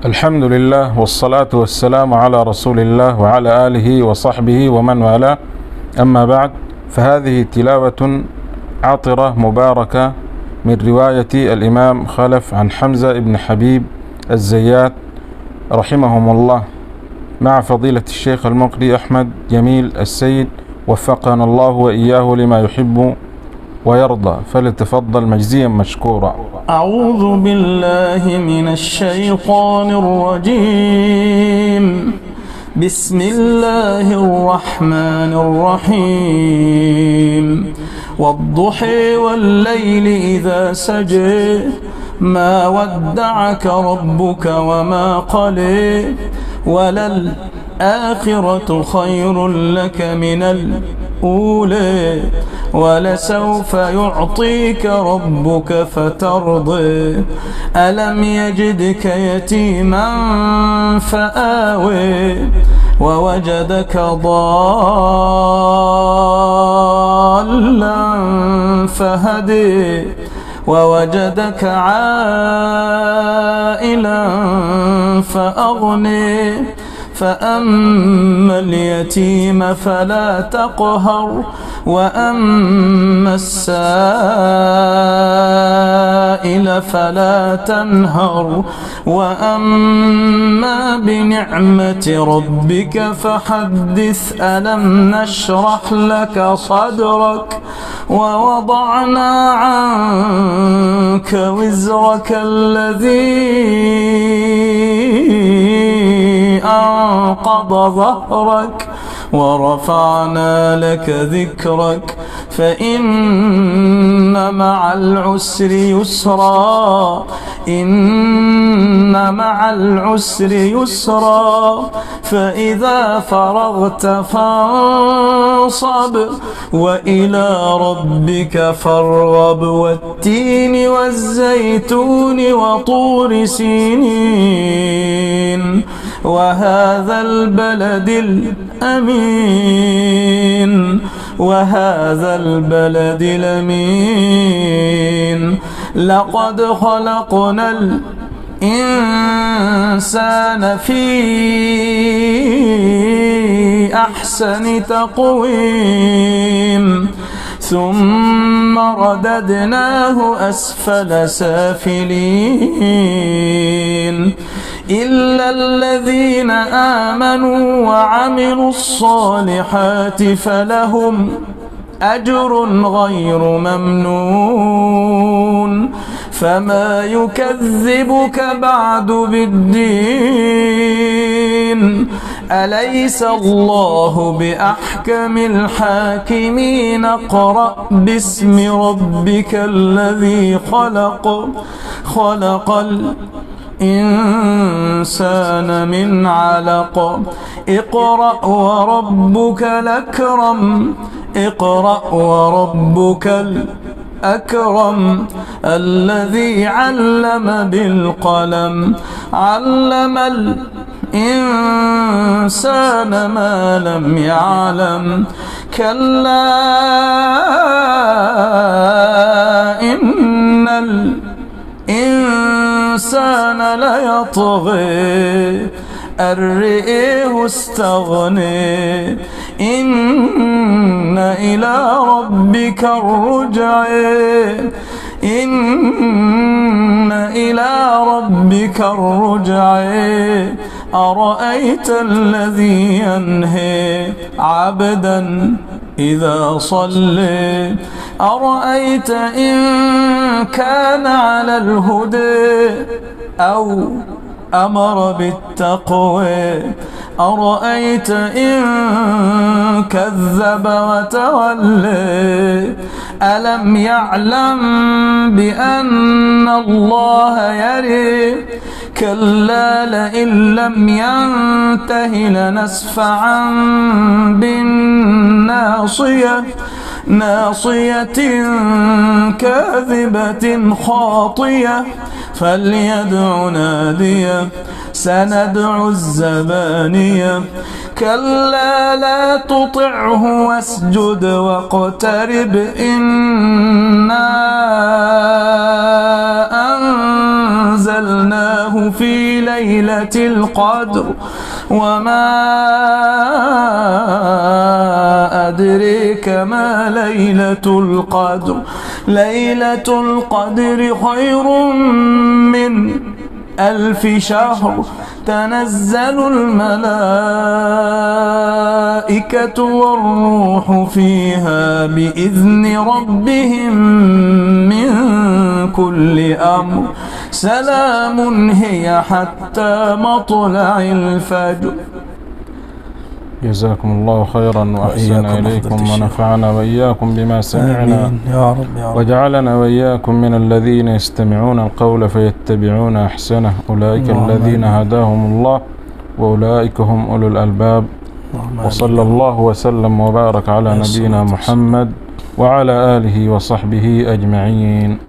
الحمد لله والصلاة والسلام على رسول الله وعلى آله وصحبه ومن والاه. أما بعد، فهذه تلاوة عطرة مباركة من رواية الإمام خلف عن حمزة بن حبيب الزيات رحمهم الله، مع فضيلة الشيخ المقري أحمد جميل السيد، وفقنا الله وإياه لما يحب ويرضى، فليتفضل مجزيا مشكورا. أعوذ بالله من الشيطان الرجيم. بسم الله الرحمن الرحيم. والضحى والليل إذا سجى، ما ودعك ربك وما قلى، وللآخرة خير لك من الأولى، ولسوف يعطيك ربك فترضى. ألم يجدك يتيما فآوى، ووجدك ضالا فهدي، ووجدك عائلا فأغني. فأما اليتيم فلا تقهر، وأما السائل فلا تنهر، وأما بنعمة ربك فحدث. ألم نشرح لك صدرك ووضعنا عنك وزرك الذي أنقض ظهرك، ورفعنا لك ذكرك، فإن مع العسر يسرا، إن مع العسر يسرا، فإذا فرغت فانصب وإلى ربك فارغب. والتين والزيتون وطور سينين، وهذا البلد الأمين، وهذا البلد الأمين. لقد خلقنا الإنسان في أحسن تقويم، ثم رددناه أسفل سافلين، إلا الذين آمنوا وعملوا الصالحات فلهم أجر غير ممنون. فما يكذبك بعد بالدين، أليس الله بأحكم الحاكمين؟ اقرأ باسم ربك الذي خلق، خلق الإنسان من علق. اقرأ وربك الأكرم، اقرأ وربك الأكرم، الذي علم بالقلم، علم الإنسان ما لم يعلم. كلا إن الإنسان ليطغي أن رئيه استغني. إن إلى ربك الرجع، إن إلى ربك الرجع. أرأيت الذي ينهي عبدا إذا صلى، أرأيت إن كان على الهدى أو أمر بالتقوى، أرأيت إن كذب وتولى، ألم يعلم بأن الله يري؟ كلا لئن لم ينته لنسفعا بالناصية، ناصية كاذبة خاطية، فليدع نادية، سندع الزبانية. كلا لا تطعه واسجد واقترب، إنا أنزلناه الله في ليلة القدر. وما أدريك ما ليلة القدر. ليلة القدر خير من 1000 شهر. تنزل الملائكة والروح فيها بإذن ربهم من كل أمر. سلام هي حتى مطلع الفجر. جزاكم الله خيرا وأحسن وإياكم إليكم أفضل الشيخ. ونفعنا وإياكم بما سمعنا. آمين يا رب يا رب. وجعلنا وإياكم من الذين يستمعون القول فيتبعون أحسنه، أولئك اللهم الذين آمين. هداهم الله وأولئك هم أولو الألباب. اللهم آمين. وصلى الله وسلم وبارك على عليه نبينا الصلاة والسلام. محمد وعلى آله وصحبه أجمعين.